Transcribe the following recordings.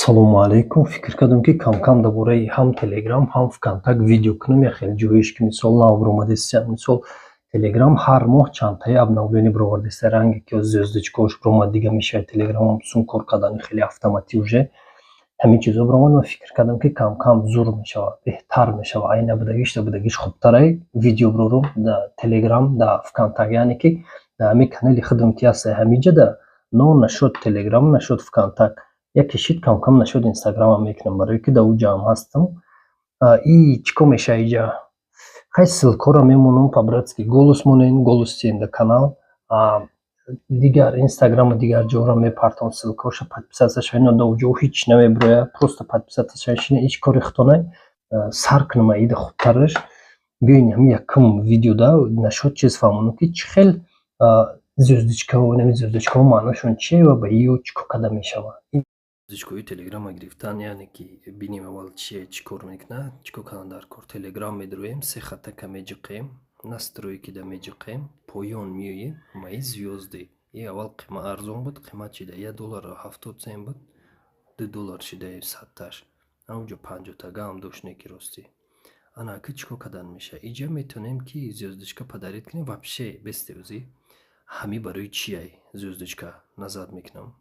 Салому алейкум. Фикр кардам, ки кам-кам дар бораи ҳам Телеграм, ҳам ВКонтакт видео кунам, як хеле ҷоиш, ки мисол нав баромадест. Мисол, Телеграм ҳар моҳ чандтаи обновление баровардааст. Ранге ки звёздочкаош баромад, дига мешавад Телеграмам сун кор кардани хеле автоматӣ, уже ҳамин чизо баромад. Ман фикр кардам, ки кам-кам зур мешавад, беҳтар мешавад. Ай набудагиш да будагиш хубтарай видео барорум да Телеграм, да ВКонтакт, яъне ки дар ҳамин канали худам, ки ҳаст ҳамиҷа, но нашуд Телеграм, нашуд ВКонтакт. Яке шид, кам-кам нашуд Инстаграмам мекунам, барое ки дар уҷа ҳам ҳастам. И чӣ кор мешавад иҷа? Хай, ссылкаро мемонам, по-братски голос монен, голос тиен да канал. Дигар Инстаграму дигар ҷоҳоро мепартом ссылкаоша, подписаться шавед, но дар уҷо ҳеҷ намебирояд, просто подписаться шавед, шинед, ҳеҷ кори худтонай. Сар кунам ида хубтараш. Биёед, ҳамин якум видеода нашуд чиз фаҳмонам, ки чӣ хел звёздочкаҳо, инами звёздочкаҳо маъношон чие ва ба ё чӣ кор карда мешавад. Звёздочкаҳои Телеграма гирифтан, яъне ки бинем аввал чие, чӣ кор мекунад, чӣ кор кардан дар кор. Телеграм медроем, се хаттака меҷиқем, настройкида меҷиқем, поён меоем, мои звёзды. И аввал қимат арзон буд, қимат шида 1 доллару 70 цент буд, 2 доллар шида 100-таш. Ҳамонҷо 50-тагаам дошт, не ки ростӣ. Ана ака, чӣ кор кардан мешавад? Иҷа метавонем, ки звёздочка подарить кунем вообще без тӯзӣ. Ҳамӣ барои чиай звёздочка? Назад мекунам,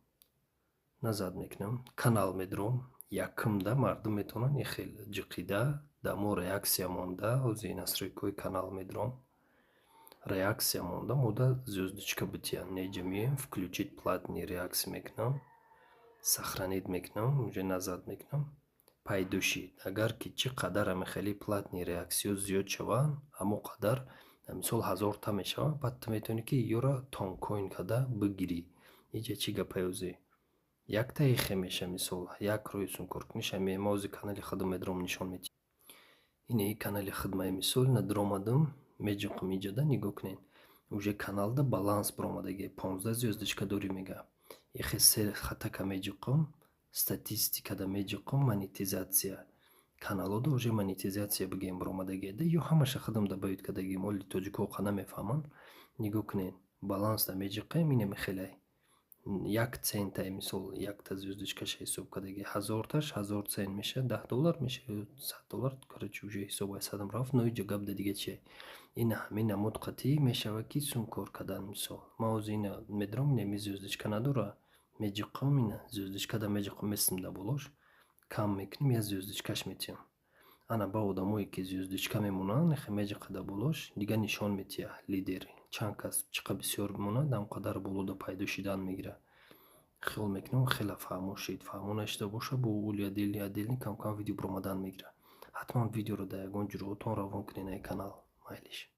назад мекунам, канал медром. Якумда мардум метавонанд ин хел ҷиқида да мо реаксия монда. Ҳозир настройкаҳои канал медром, реаксия монда, мода звёздочка битиян. Неҷа меоем, включить платный реакция мекунам, сохранить мекунам, уже назад мекунам, пайдо шид. Агар ки чӣ қадар ҳами хели платный реаксияҳо зиёд шаванд, ҳамон қадар, мисол, 1000-та мешавад, баъд ту метавонӣ, ки ёро тонкоин карда бигирӣ. Иҷа чӣ гапае ҳозир? Якта ихе меша, мисол, як рӯи сункор куниш. Ҳами ма ози канали худам медорам, нишон медиҳам. Инаи канали худмаи, мисол, ина дуромадам, меҷиқам иҷода, нигоҳ кунед, уже каналда баланс баромадаги, 15 звёздочка дорӣ, мега. Ихе се хатака меҷиқам, статистикада меҷиқам, монетизация каналода уже монетизация бигем баромадагида ё ҳамаша худам добавить кардагим. Оли тоҷикҳо қа намефаҳманд. Нигоҳ кунед, балансда меҷиқем, инами хелай 1 центай, мисол, якта звёздочкаша ҳисоб кардаги, 1000-таш 1000 цент мешавад, 10 доллар мешавад, 100 доллар. Короче, уже ҳисобай садам рафт. Но иҷо гап да дига чие? Ина ҳамин намуд қатъӣ мешавад, ки сум кор кардан. Мисол, ман ҳозир ина медорам, инами звёздочка надора, меҷиқам, ина звёздочкада меҷиқам, местам да болош, кам мекунем, як звёздочкаш метиҳам. Ана ба одамое, ки звёздочка мемонанд, ихе меҷиқа да болош, дига нишон метиҳа лидер чанд кас чӣ қадр бисёр бимонад, ҳам қадар болода пайдо шидан мегирад. Хиёл мекунам, хеле фаҳмо шид. Фаҳмо нашида боша, бо ули отдельный отдельный кам кам видео баромадан мегирад. Ҳатман видеоро дар ягон ҷуроатон равон кунед, ай канал майлиш.